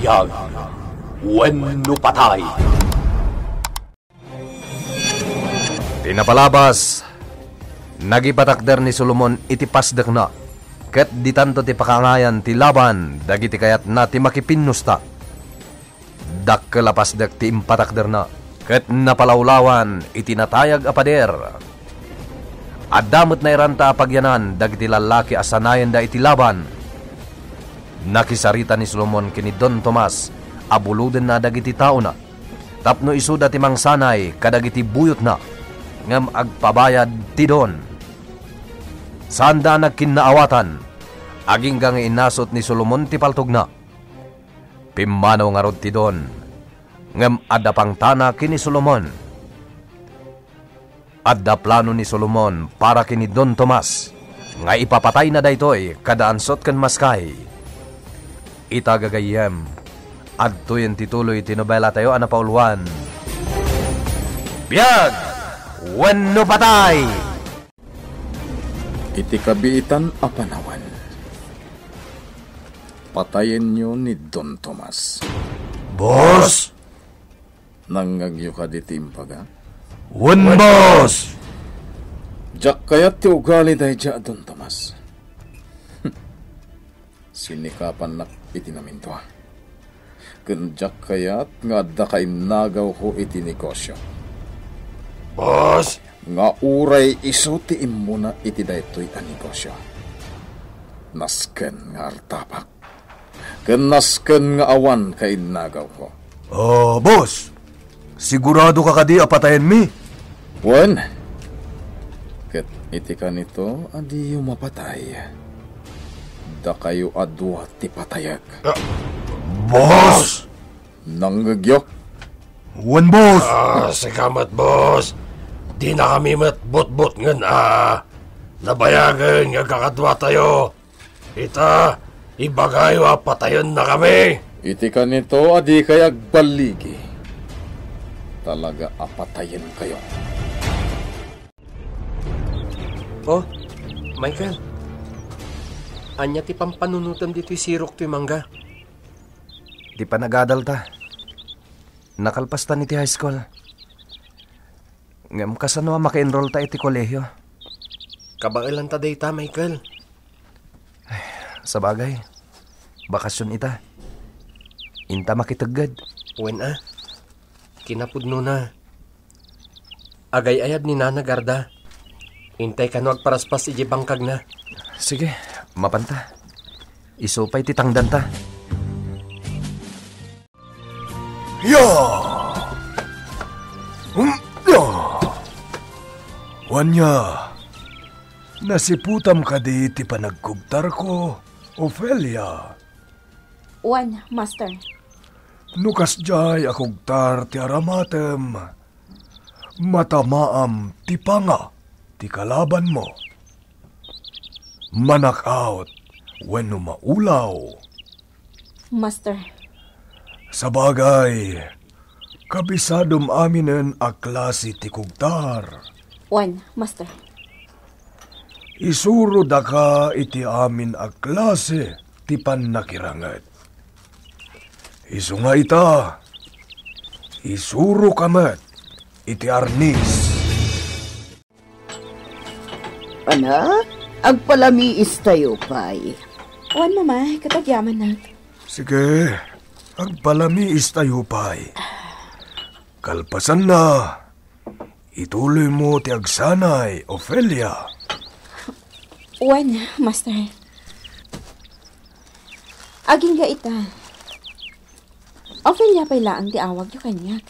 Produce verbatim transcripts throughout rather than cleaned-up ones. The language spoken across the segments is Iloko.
Biag wenno patay. Ti napalabas, nagipatakder ni Solomon iti pasdekna, ket ditanto ti pakaangayan ti Laban dagiti kayatna ti makipinnusta. Dakkel a pasdek ti impatakderna, ket napalawlawan iti natayag a pader. Adda met nairanta a pagyanan dagiti lallaki a sanayenda iti Laban. Nakisarita ni Solomon ken ni Don Tomas a bulodenna dagiti taona tapno isuda ti mangsanay kadagiti buyotna, ngem agpabayad ti don. Saanda a nagkinnaawatan, agingga nga inasut ni Solomon ti paltogna. Pimmanaw ngarud ti don, ngem adda pangtana ken ni Solomon. Adda plano ni Solomon para ken ni Don Tomas nga ipapatayna daytoy kada ansot ken maskay. Ita, gagayyem, adtoyen ti tuloy ti nobelatayo a napauluan, Biag wenno Patay! Iti kabiitan a panawen, patayenyo ni Don Tomas. Boss! Nangngegyo kadi ti imbaga? Wen, boss! Diak kayat ti ugali daydiay a Don Tomas. Sinikapannak iti namintua. Ken diak kayat nga adda kainnagawko iti negosio. Boss! Nga uray isu ti immuna iti daytoy a negosio, nasken nga artapak. Ken nasken nga awan kainnagawko. Ah, boss, sigurado ka kadi a patayenmi? Wen. Ket iti kanito a diyo mapatay, dakayo a dua ti patayek. Ah, boss! Nangngegyo? Wen, boss! Ah, sika met, boss. Dinakami met butbutngen a nabayagen nga kakaduatayo. Ita, ibagayo a patayennakami. Iti kanito a dikay agballigi, talaga a patayenkayo. Oh, Michael. Ania ti pampanunotem ditoy sirok toy mangga? Ti panagadalta. Nakalpastan iti high school. Ngem kasano a maka-enrollta iti kolehio? Kabaelanta dayta, Michael. Sabagay, bakasyon ita. Inta makitegged. Wen a. Kinapudnona, agay-ayad ni Nana Garda. Intay kano agparaspas idiay bangkagna. Sige, mapanta. Isu pay ti tangdanta. Ya! Hmm, ya! Wen a, nasiputam kadi ti panagkugtarko, Ofelia? Wen, Master. No kasdiay a kugtar ti aramatem, matamaam ti panga ti kalabanmo. Manak-out wenno maulaw. Master. Sabagay, kabisadom aminen a klase ti kugtar. Wen, Master. Isuro daka iti amin a klase ti pannakiranget. Isu nga ita, isuro ka met iti arnis. Anak, agpalamiistayo pay. Wen, Mama, ket agyamanak. Sige, agpalamiistayo pay. Kalpasanna, ituloymo ti agsanay, Ofelia. Wen, Master. Agingga ita, Ofelia pay laeng ti awagyo kaniak.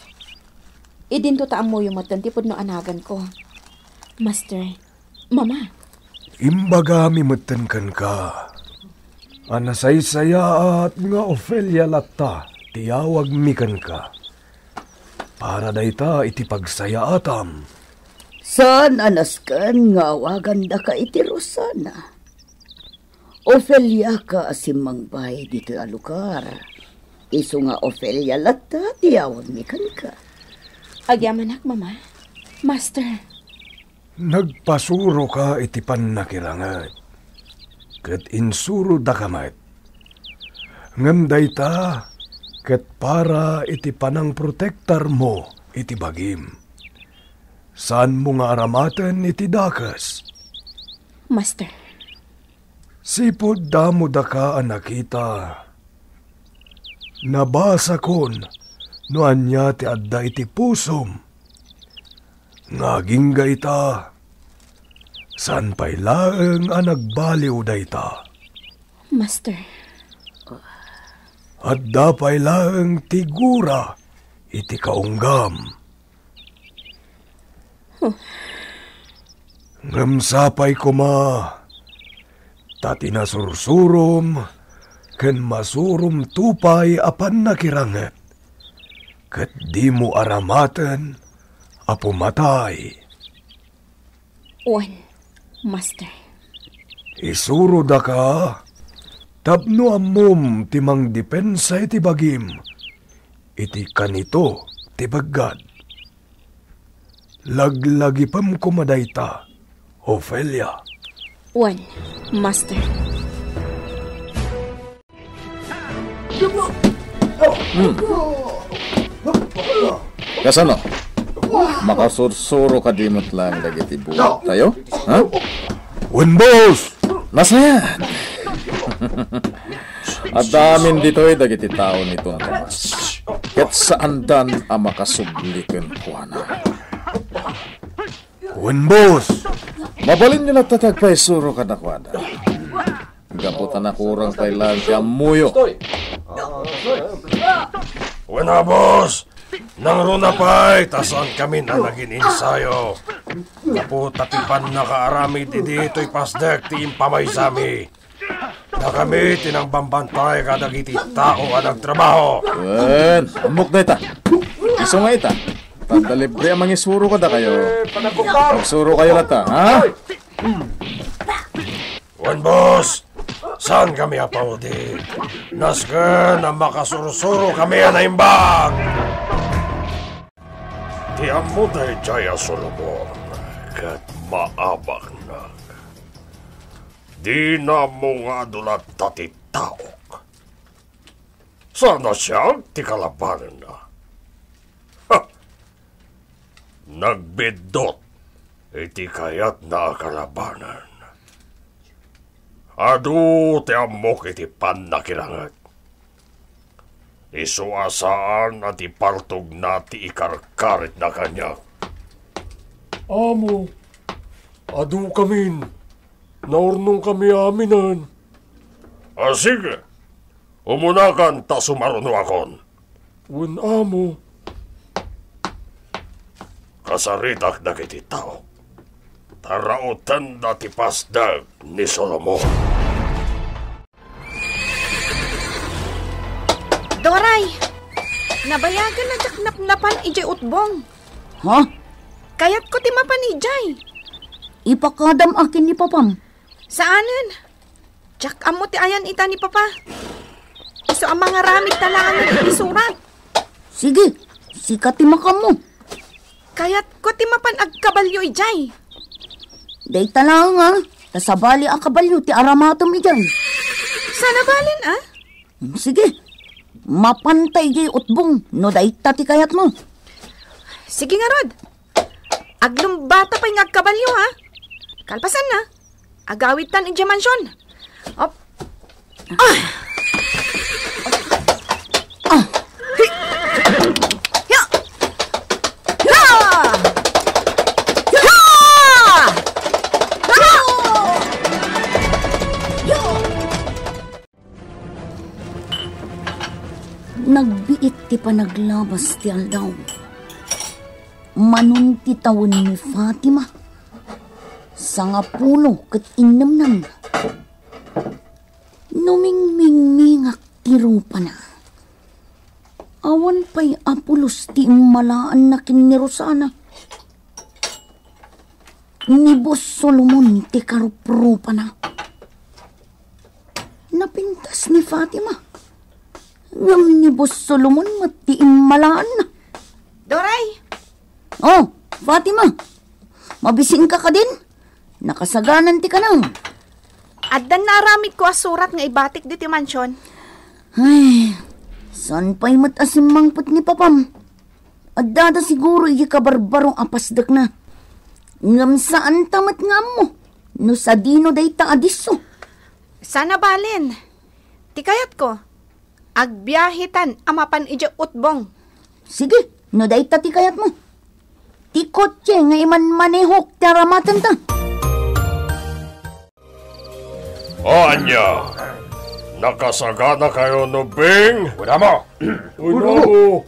Idinto ta ammoyo metten ti pudno a naganko. Master, Mama. Imbagami metten kenka a nasaysayaat nga Ofelia latta ti awagmi kenka. Para dayta iti pagsayaatam. Saan a nasken nga awagandaka iti Rosana. Ofeliaka a simmangbay ditoy a lugar. Isu nga Ofelia latta ti awagmi kenka. Agyamanak, Mama. Master. Nagpasuroka iti pannakiranget, ket insurodaka met. Ngem dayta, ket para iti panangprotektarmo iti bagim. Saanmo nga aramaten iti dakes. Master. Sipud damo daka a nakita, nabasakon no ania ti adda iti pusom. Nga agingga ita, saan pay laeng a nagbaliw dayta. Master. Adda pay laeng ti gura iti kaunggam. Huh. Ngem sapay koma, ta ti nasursurom ken masuromto pay a pannakiranget, ket dimo aramaten a pumatay. Wen, Master. Isurodaka tapno ammom ti mangdepensa iti bagim iti kanito ti beggad. Laglagipem koma dayta, Ofelia. Wen, Master. Hmm. Kasano? Makasursuro kadi met laeng dagiti buwag tayo? Ha? Wen, boss! Nasayaat! Adda amin ditoy dagiti tao ni Don Tomas. Ket saandan a makasubli kenkuana. Wen, boss! Mabalinyo latta ti agpaisuro kadakuada. Gapu ta nakurang pay laeng ti ammoyo. Wen a, boss! Nangruna pay ta saan kami a nagin-insayo. Gapu ta ti pannakaaramid idi toy pasdek ti impamaysami. Dakami ti nangbambantay kadagiti tao a nagtrabaho. Wen, ammok dayta. Isu nga ita, ta adda libre a mangisuro kadakayo. Magsuro kayo latta, ha? Wen, boss, saan kami a paudi? Nasken a makasursuro kami a naimbag. Ti ammo daydiay a Solomon ket maabaknak. Dina ammo nga adu latta ti taok. Saan a siak ti kalabanenna. Ha! Nagbiddut iti kayatna a kalabanen. Adu ti ammok iti pannakiranget. Isu a saan a ti paltogna ti ikarkaritna kaniak. Amo, adukamin. Naurnongkami aminen. A, sige. Umunakan ta sumarunoakon. Wen, amo. Kasaritak dagiti tao. Ta rautenda ti pasdek ni Solomon. Doray! Nabayagen a diak napnapan idiay utbong. Ha? Kayatko ti mapan idiay. Ipakadam a ken ni papam. Saanen. Diak ammo ti ayan ita ni papa. Isu a mangaramid ta laengen iti surat. Sige, sika ti makammo. Kayatko ti mapan agkabalio idiay. Dayta laeng a, ta sabali a kabalio ti aramatem idiay. Sana balen a? Sige, mapanta idiay utbong no dayta ti kayatmo. Sige ngarud. Aglumbata pay nga agkabalio, ha? Kalpasanna, agawidtan idiay mansion. Op. Ah! Ah! Ya! Ya! Ya! Ya! Ya! Nagbiit ti panaglabas ti aldaw. Manon ti tawen ni Fatima, sangapulo ket innemnan. Numingmingmingak ti rupana. Awan pay a pulos ti immalaanna ken ni Rosana. Ni Boss Solomon ti karuprupana. Napintas ni Fatima. Ngem ni Boss Solomon met ti immalaanna. Doray! Oh, Fatima! Mabisinka kadin? Nakasaganan ti kanam. Addan naaramidko a surat nga ibatik ditoy mansion. Ay, Saan pay met a simmangpet ni papam? Addada siguro iti kabarbaro a pasdekna. Ngem saanta met nga ammo no sadino dayta a disso. Saan a balen. Ti kayatko, agbiahetan a mapan idiay utbong. Sige, no dayta ti kayatmo. Ti kotse nga imanmanehok ti aramatenta. O ania, nakasaganakayo no Bing? Kunam. Kunam.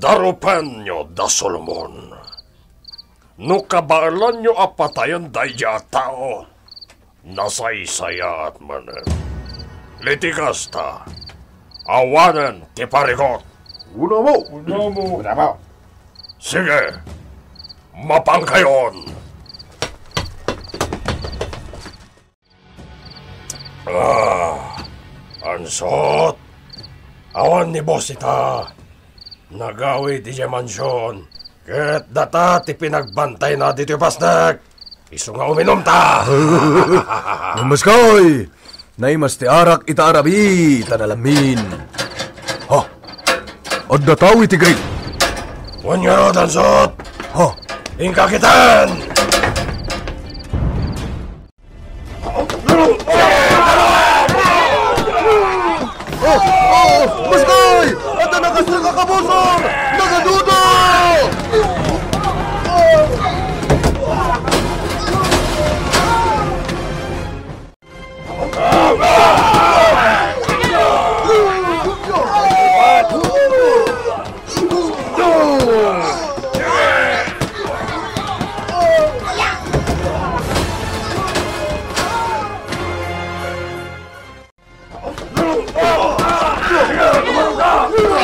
Darupenyo da Solomon. No kabaelanyo a patayen daydiay a tao, nasaysayaat manen. Iti kasta, awanen ti parigot. Kunam. Kunam. Sige, mapankayon. Ah, ansot? Awan ni boss ita. Nagawid idiay mansion. Ket data ti pinagbantayna ditoy pasdek. Isu nga uminumta. Namaskay! Naimas ti arak ita arabi, ta nalamin. Ha? Adda tao iti gate. Wen ngarud, ansot? Ha? Inka kitaen! Oh, oh, Maskay! Adda nakasdek a kabusor! Nagaduda!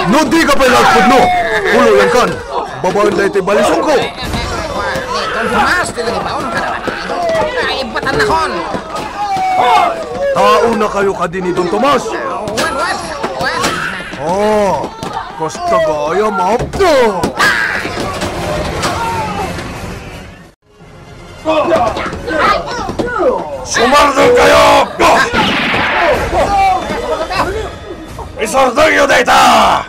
No dika pay nagpudno, puloyankan babaen daytoy balisongko. Ni Don Tomas ti nangibaon kadagiti naibatannakon. Taonakayo kadi ni Don Tomas? Wen, wen, wen. Oh, kasta gayam, apto. Sumardengkayo! Isardengyo dayta!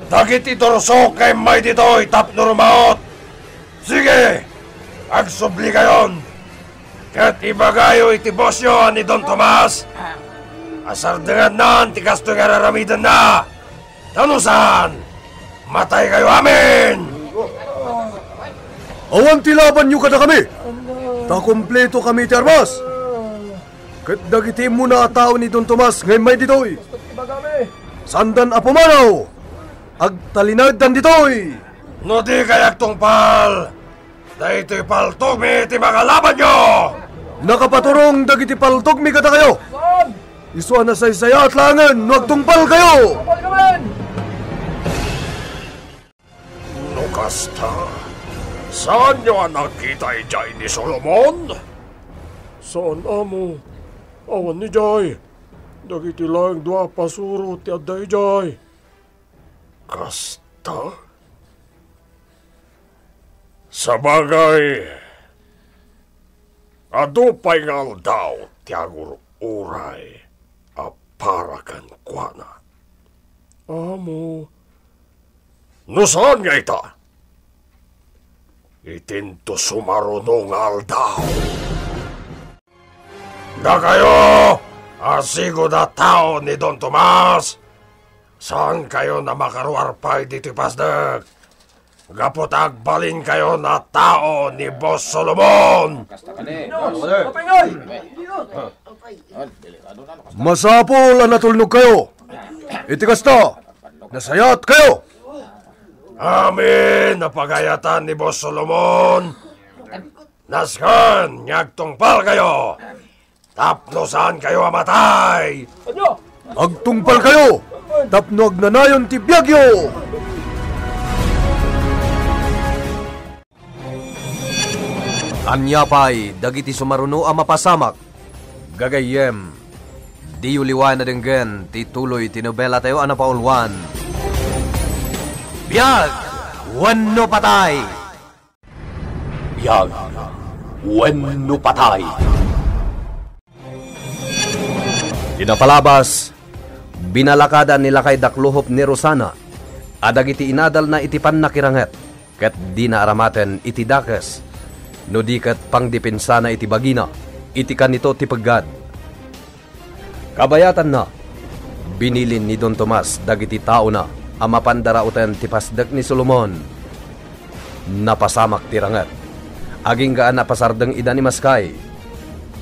Dagiti tursok nga immay ditoy tapno rumaut. Sige, agsublikayon. Ket ibagayo iti bossyo a ni Don Tomas a sardengannan ti kastoy nga raramidenna. Ta no saan, mataykayo amin! Awan ti labanyo kadakami, ta kumpletokami iti armas. Ket dagiti immuna a tao ni Don Tomas nga immay ditoy, saandan a pumanaw. Agtalinaeddan ditoy. No dikay agtungpal, daytoy paltogmi ti makalabanyo! Nakapaturong dagiti paltogmi kadakayo. Isu a nasaysayaat laengen no agtungpalkayo. No kasta, saanyo a nakita idiay ni Solomon? Saan, amo. Awan idiay. Dagiti laeng dua a pasuro ti adda idiay. Kasta? Sabagay, adu pay nga aldaw ti agur-uray a para kenkuana. Amo. No saan nga ita, itinto sumaruno nga aldaw. Dakayo a sigud a tao ni Don Tomas, saankayon a makaruar pay ditoy pasdek, gapu ta agbalinkayon a tao ni Boss Solomon. Masapul a natulnogkayo. Iti kasta, nasayaatkayo. Amin a pagayatan ni Boss Solomon. Nasken nga agtungpalkayo tapno saankayo a matay. Agtungpalkayo tapno agnanayon ti biagyo. Ania pay dagiti sumaruno a mapasamak? Gagayyem, diyo liwayan a denggen ti tuloy ti nobelatayo a napauluan, Biag wenno Patay! Biag wenno patay. Iti napalabas, binalakada ni lakay dakluhop ni Rosana a dagiti inadalna iti pannakiranget, ket dina aramaten iti dakes, no di ket pangdipensana iti bagina iti kanito ti peggad. Kabayatanna, binilin ni Don Tomas dagiti taona a mapan darauten ti pasdek ni Solomon. Napasamak ti ranget. Aginggaan a pasardeng ida ni Maskay.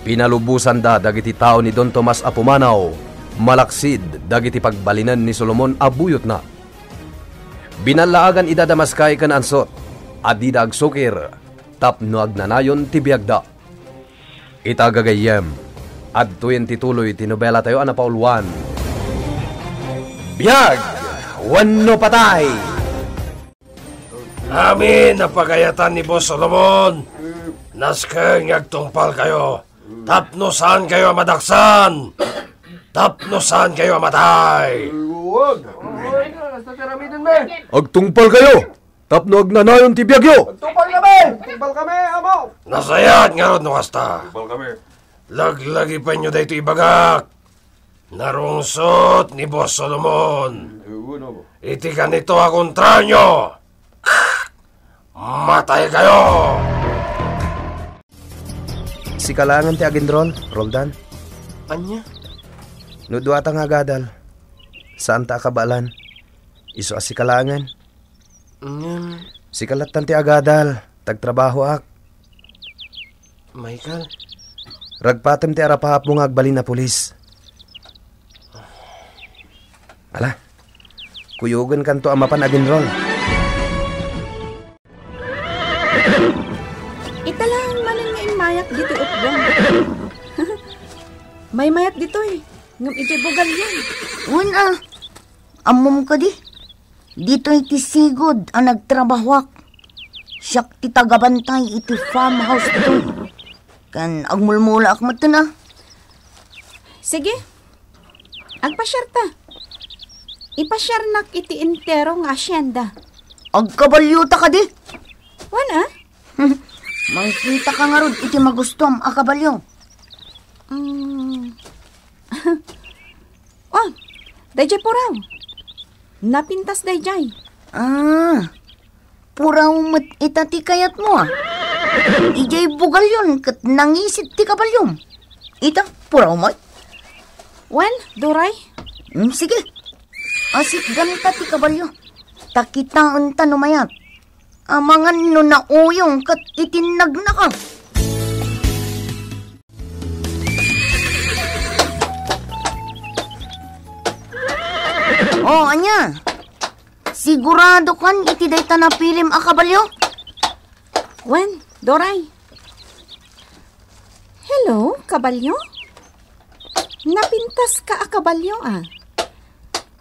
Pinalubosanda dagiti tao ni Don Tomas a pumanaw, malaksid dagiti pagbalinen ni Solomon a buyotna. Binallaagan ida da Maskay ken Ansot a dida agsukir tapno agnanayon ti biagda. Ita gagayyem, adtoyen ti tuloy ti nobelatayo a napauluan, Biag wenno Patay! Amin a pagayatan ni Boss Solomon, nasken nga agtungpalkayo tapno saankayo a madaksan, tapno saankayo a matay. Agtungpalkayo tapno agnanayon ti biagyo. Agtungpal kami! Agtungpal kami, amo! Nasayaat ngarud no kasta. Agtungpal kami. Laglagipenyo daytoy ibagak. Narungsot ni Boss Solomon. Iti kanito a kontraanyo, mataykayo! Sika laengen ti aginrol, Roldan. Ania? No duata nga agadal, saanta a kabaelan. Isu a sika laengen. Ngem sika lattan ti agadal, tagtrabahoak. Michael? Ragpatem ti arapaapmo nga agbalin a pulis. Ala, kuyogenkanto a mapan aginrol. Ita laeng manen nga immayak ditoy utbon. Maymayat ditoy, ngem idiay bugalyon. Wen a, ammom kadi? Ditoy ti sigud a nagtrabahoak. Siak ti tagabantay iti farmhouse ditoy. Ken agmulmulaak metten a. Sige. Agpasiarta. Ipasiarnak iti entero nga asienda. Agkabalyota kadi? Wen a? Mangkitaka ngarud iti magustuam a kabalyo. Mm. Oh, daydiay puraw. Napintas daydiay. Ah, puraw met ita ti kayatmo a. Idiay bugalyon ket nangisit ti kabalyom. Ita, puraw met. Wen, Doray? Mm, sige. Asitganta ti kabalyo. Ta kitaenta no mayat. Amangan no nauyong ket itinnagna ka. Oh, ania? Sigurado kan iti dayta napilim a kabalyo? Wen, Doray. Hello, kabalyo? Napintaska a kabalyo a.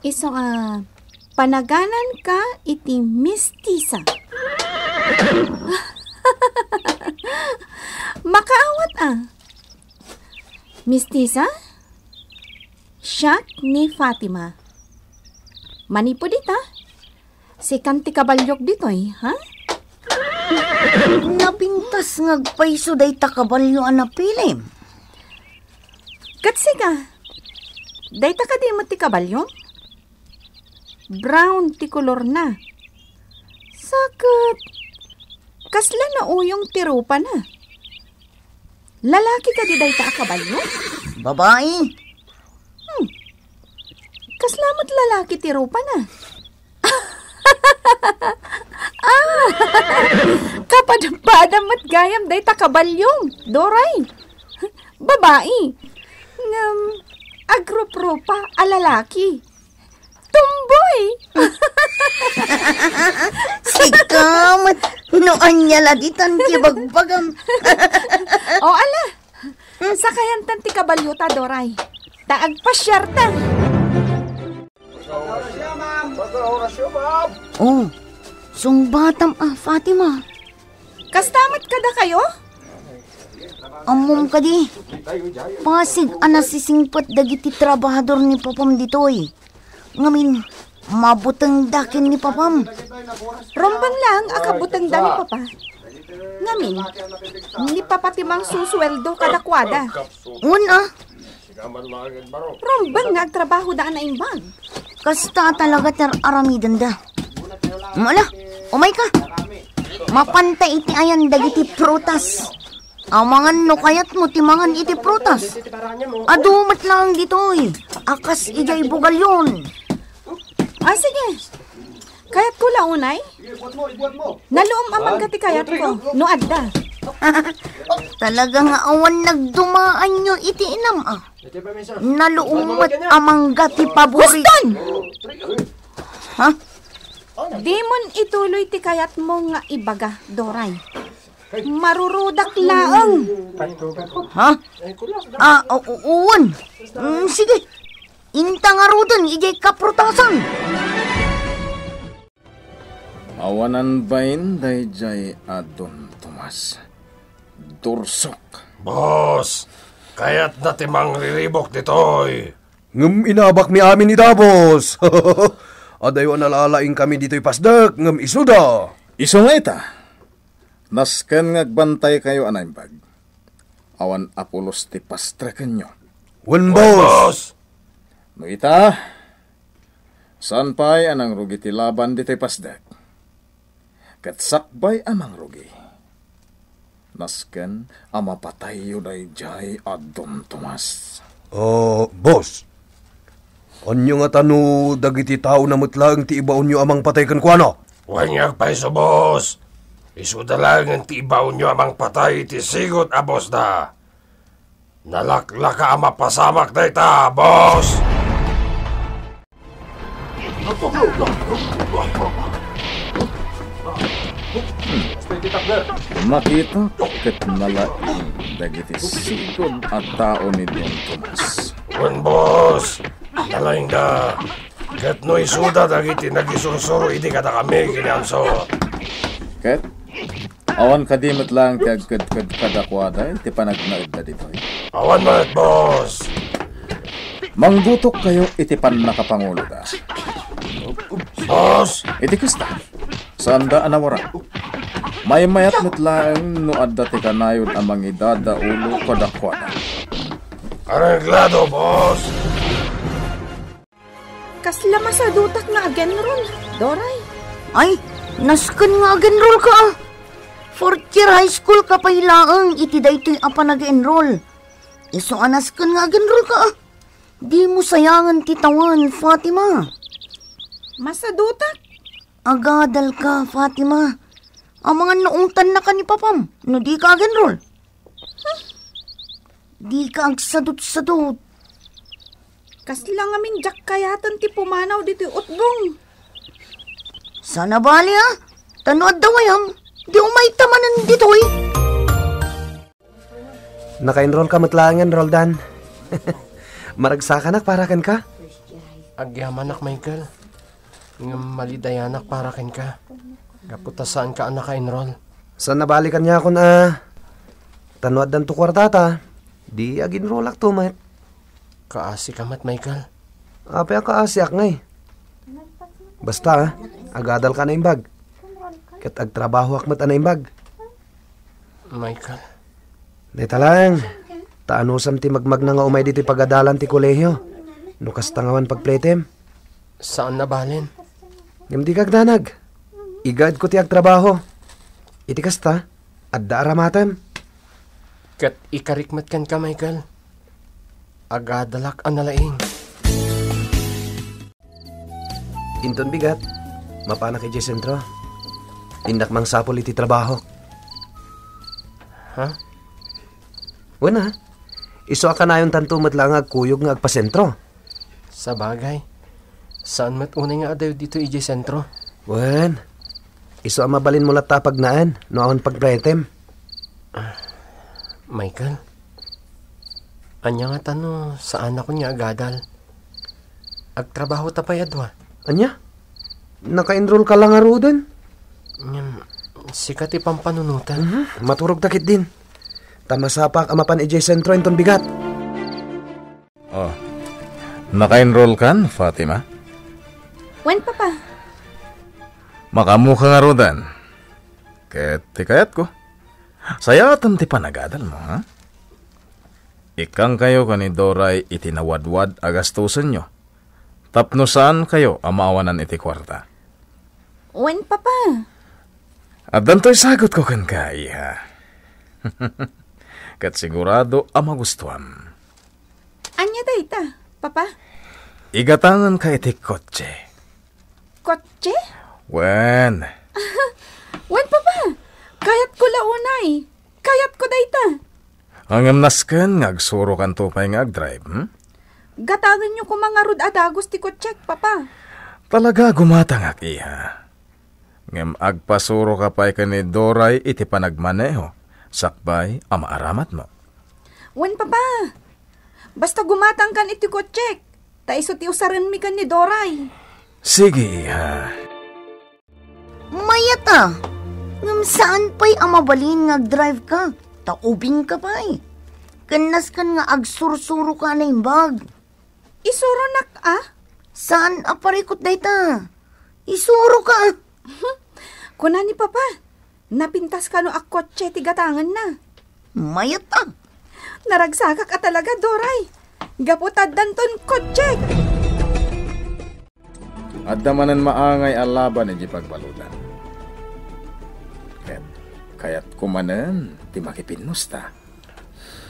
Isu a, panagananka iti mistisa. Makaawat a. Mistisa? Siak ni Fatima. Manipud ita, sikan ti kabalyok ditoy, ha? Napintas nga agpayso dayta kabalyo a napilim. Ket sika, dayta kadi met ti kabalyo? Brown ti kolorna. Sa ket, kasla nauyong ti rupana. Lalaki kadi dayta a kabalyo? Babai. Hmm. Kasla met lalaki ti rupana? Ah! Kapadpada met gayam dayta kabalyom, Doray. Babai. Ngem, agruprupa a lalaki. Tomboy! Sika met, no ania la ditan ti bagbagam. O, ala. Sakayantan ti kabalyota, Doray. Ta agpasiarta. Oh, sungbatam a, Fatima. Kasta met kadakayo? Ammom kadi, pasig a nasisingpet dagiti trabahador ni papam ditoy. Ngamin, mabutengda ken ni papam. Rumbeng laeng a kabutengda ni papa. Ngamin, ni papa ti mangsusueldo kadakuada. Wen a, Rumbeng nga agtrabahoda a naimbag. Kasta talaga ti ar-aramidenda. Mala, umayka. Mapanta iti ayan dagiti prutas. Amangan no kayatmo ti mangan iti prutas. Adu met laeng ditoy a kas idiay bugalyon. Ah, sige. Kayatko la unay? Naluom a mangga ti kayatko, no adda. Talaga nga awan nagdumaanyo iti inam, ah. Naluom met a mangga ti pabori. Huston! Ha? Dimon ituloy ti kayatmo nga ibaga, Doray. Marurudak laeng. Ha? Ah, u-, u-, uwan. Mm, sige. Inta ngaruden idiay kaprutasan. Awanan bain daydiay a Don Tomas. Dursok. Boss, kayatna ti mangriribuk ditoy. Ngem inabakmi amin ida, boss. Adayo a nalaalaing kami ditoy pasdek, ngem isuda. Isu nga ita, nasken nga agbantaykayo a naimbag. Awan a pulos ti pastrekenyo. Wen, boss. No ita, saan pay a nangrugi ti laban ditoy pasdek. Ket sakbay a mangrugi, nasken a mapatayyo daydiay a Don Tomas. Ah, boss, ania ngata no dagiti taona met laeng ti ibaonyo a mangpatay kenkuana? Wen nga agpayso, boss. Isuda laengen ti ibaonyo a mangpatay iti sigut a bossda. Nalaklaka a mapasamak dayta, boss! Makita ket nalaing dagiti sikud a tao ni Don Tomas. Wen, boss, nalaingda. Ket no isuda dagiti nagisursuro idi kadakami ken ni Anso. Ket awan kadi met laeng ti agkedked kadakuada iti panagnaedda ditoy? Awan met, boss. Manggutukkayo iti pannakapanguloda. Boss! Iti kasta, saanda a nawarak. Maymayat met laeng no adda ti kanayon a mangidadaulo kadakuada. Areglado, boss! Kasla masadutak nga agenrol, Doray. Ay, nasken nga agenrol ka, ah. Fourth year high school ka pay laeng iti daytoy a panag-enroll. Isu a nasken nga agenrol ka, ah. Dimo sayangen ti tawen, Fatima. Masadutak? Agadal ka, Fatima. Amangan no ungtanna ka ni papam no di ka agenrol. Huh? Di ka agsadut-sadut. Kasla ngamin diak kayaten ti pumanaw ditoy utbong. Saan a bali, ah. Ta no adda wayam, di umayta manen ditoy. Naka-enroll ka met laengen, Roldan. Maragsakanak para kenka. Agyamanak, Michael. Ngem malidayanak para kenka. Gapu ta saanka a naka-enroll. Saan a bali kaniakon a, ta no addanto kuartata, di ag-enrollakto met. Kaasika met, Michael. Apay a kaasiak ngay? Basta, ah, agadalka a naimbag. Ket agtrabahoak met a naimbag. Michael. Dayta laeng, ta anusam ti magmagna nga umay ditoy pagadalan ti kolehio. No kasta nga awan pagpletem. Saan a balen. Ngem dika agdanag. Igaedko ti agtrabaho. Iti kasta, adda aramatem. Ket ikarik met kenka, Michael. Agadalak a nalaing. Inton bigat, mapanak idiay sentro. Innak mangsapul iti trabahok. Ha? Wen a, isu a kanayontanto met la nga agkuyog nga agpasentro. Sabagay, saan met unay nga adayo ditoy idiay sentro. Wen, isu a mabalinmo latta a pagnaen no awan pagpletem. Ah, Michael, ania ngata no saanakon nga agadal? Agtrabahota pay a dua. Ania? Naka-enroll ka la ngaruden? Ngem, sika ti pampanunotan. Mhm, maturogta ketdin. Ta masapaak a mapan idiay sentro inton bigat. Oh, naka-enroll kan, Fatima? Wen, Papa. Makaammoka ngaruden. Ket ti kayatko, sayatem ti panagadalmo, ha? Ikkangkayo ken ni Doray iti nawadwad a gastusenyo, tapno saankayo a maawanan iti kuarta. Wen, Papa. Addantoy sagutko kenka, iha. Ket sigurado a magustuam. Ania dayta, Papa? Igatangenka iti kotse. Kotse? Wen. Wen, Papa. Kayatko la unay. Kayatko dayta. Ngem nasken nga agsurokanto pay nga agdrive, hmm? Gatangenyo koma ngarud a dagus ti kotsek, Papa. Talaga gumatangak, iha. Ngem agpasuroka pay ken ni Doray iti panagmaneho, sakbay a maaramatmo. Wen, Papa. Basta gumatangkan iti kotsek, ta isu ti usarenmi ken ni Doray. Sige, iha. Mayat a. Ngem saan pay a mabalin nga agdrive ka, ta ubing ka pay. Ken nasken nga agsursuro ka a naimbag. Isuronak a? Saan a parikut dayta? Isuro ka. Kuna ni Papa, napintas kano a kotse ti gatangenna. Mayat a. Naragsakak a talaga, Doray. Gapu ta addanton kotse. Adda manen maangay a laban idiay pagbaludan. Ket kayatko manen ti makipinmusta.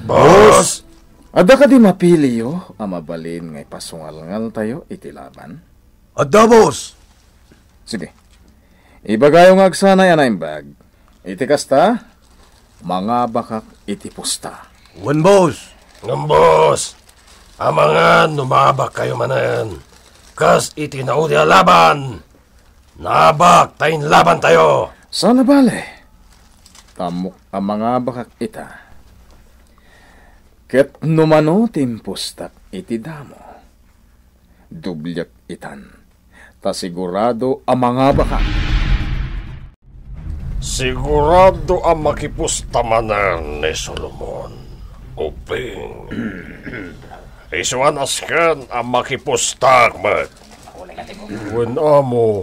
Boss! Adda kadi mapiliyo a mabalin nga ipasungalngaltayo iti laban? Adda, boss! Sige. Ibagayo nga agsanay a naimbag. Iti kasta, mangabakak iti pusta. Wen, boss. Ngem, boss, amangan no maabakkayo manen, kas iti naudi a laban, naabak ta inlabantayo. Saan a bale. Ammok a mangabakak ita. Ket no mano ti impustak iti damo, dobliak itan, ta sigurado a mangabakak. Sigurado a makipusta manen ni Solomon, ubing. Isu a nasken a makipustak met. Wen, amo,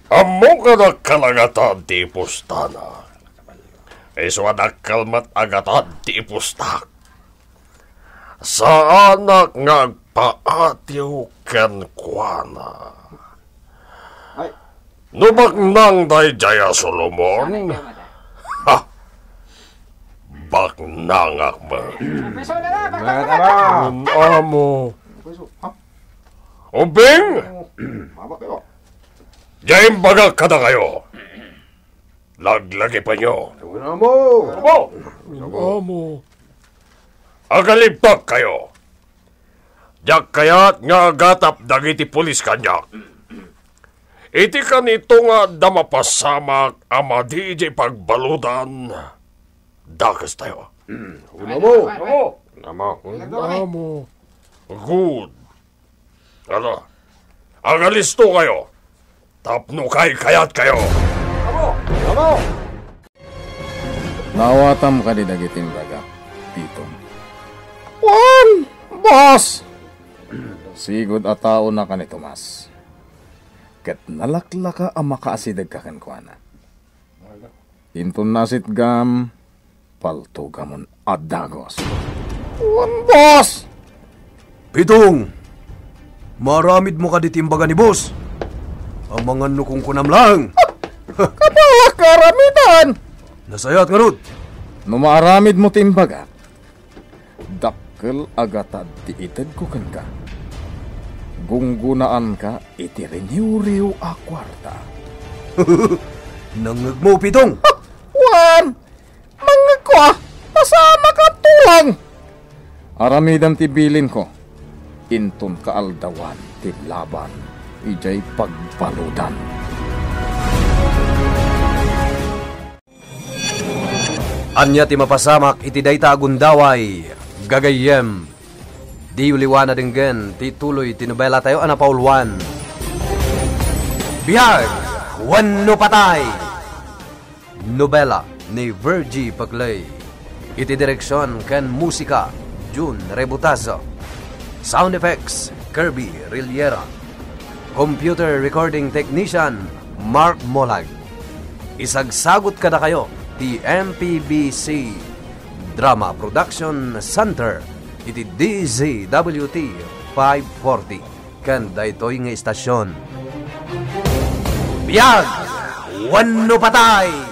ammok a dakkel a gatad ti ipustana. Isu a dakkel met a gatad ti ipustak. Saanak nga agpaatiw kenkuana. Ay. No baknang daydiay a Solomon, ha, baknangak met. Wen, amo. Ubing! Diay imbagak kadakayo. Laglagipenyo. Amo! Amo! Amo! Agalibakkayo. Diak kayat nga agatap dagiti pulis kaniak. Iti kanito nga adda mapasamak a madi idiay pagbaludan, dakestayo. Amo! Amo! Amo! Good. Ala, agalistokayo tapno kaykayatkayo. Amo! Amo! Naawatam kadi dagiti imbagak, Pitong? Wen, boss! Sigud a taonaka ni Tomas. Ket nalaklaka a makaasidegka kenkuana. Inton nasitgam, paltugamon a dagus. Wen, boss! Pitong, maaramidmo kadi ti imbaga ni boss? Amangan no kunkunam laeng. Kadaak nga aramidan. Nasayaat ngarud. No maaramidmo ti imbagak, dakkel a gatad ti itedko kenka. Gunggonaanka iti riniwriw a kuarta. Nangngegmo, Pitong? Wen, mangngegko a, pasamak a tulang. Aramidem ti bilinko, inton kaaldawan ti laban idiay pagbaludan. Ania ti mapasamak iti dayta a gundaway, gagayyem? Diyo liwan a denggen ti tuloy ti nobelatayo a napauluan, Biag wenno Patay. Nobela ni Virgie Paclay. Iti direksion ken musika, Jun Rebutazo. Sound effects, Kirby Rillera. Computer recording technician, Mark Molag. Isagsagut kadakayo ti M P B C Drama Production Center iti D Z W T five forty ken daytoy nga istasion. Biag wenno patay!